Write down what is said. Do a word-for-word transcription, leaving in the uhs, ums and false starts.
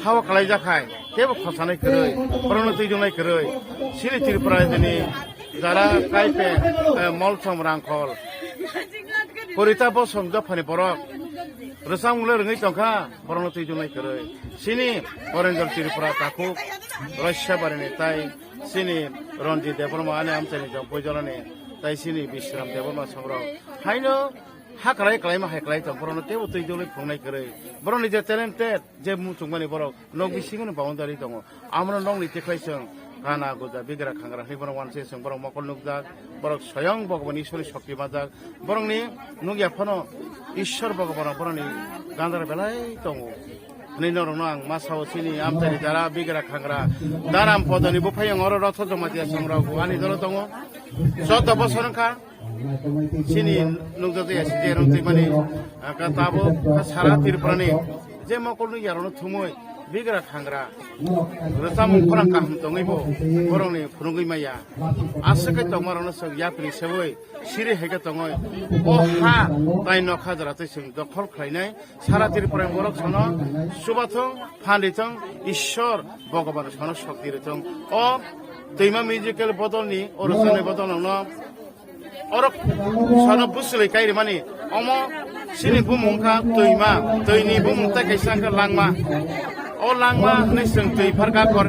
Hawa kalaijak hai, tebo khosanai kwrwi, borokno twi dungnai kwrwi, sini Tripura dini jara kaipe, eh, Molsom Rangkhol, Korita Bosong dophani borok rwchapmung le rwngwi tongkha, borokno twi dungnai kwrwi. Sini Borenjor Tripura takhuk Roisabari ni tai sini Ranjit Debbarma ani amchaini jongpoi jolani tai sini Bisram Debbarma songrok haino ha kwlai kwlaima hai kwlai tong, borokno teibo twi dulwi phunuknai kwrwi. Borokni je talented, je muchungmani borok nok bisingo boundary tongo. Amono nokni tikhlai chwng kana guja bigra khangra hwnwi borok uanse chwng borok mokol nukjak, borok soyong Bhagwan Ishwarni shokti manjak. Borokni nukya phano Ishwar Bhagwan borokni gandar belai tongo. Hwnwi norokno ang ma sao, chini amchaini dara bigra khangra daram podoni buphayung oro rotho jomatiya songrok ani dolo tongo. Joto bosor wngkha. Chini nukjagwi S D R wng twi mani, ah, ka tabuk ka sara Tripurani je mokolni yarokno thumwi bigra khangra rwchapmung khorang kaham tongwibo borokni phunugwi maya. Aswk khe tongmarokno chwng yapri sewi siri hai khe tongwi o ha tai nokha jora twi chwng dokhol khlainai. Sara Tripurani borok sono chubathung, phanrithung, Ishwar Bhagwan sono shokti rithung. O twima musical bodolni, o rwchapnai bodolno Oro sono bwswlwi kai rwmani. Omo chini bumung wngkha twima, twini bumung tei kaisa wngkha langma. O langma hwnwi chwng twi pharkha kor.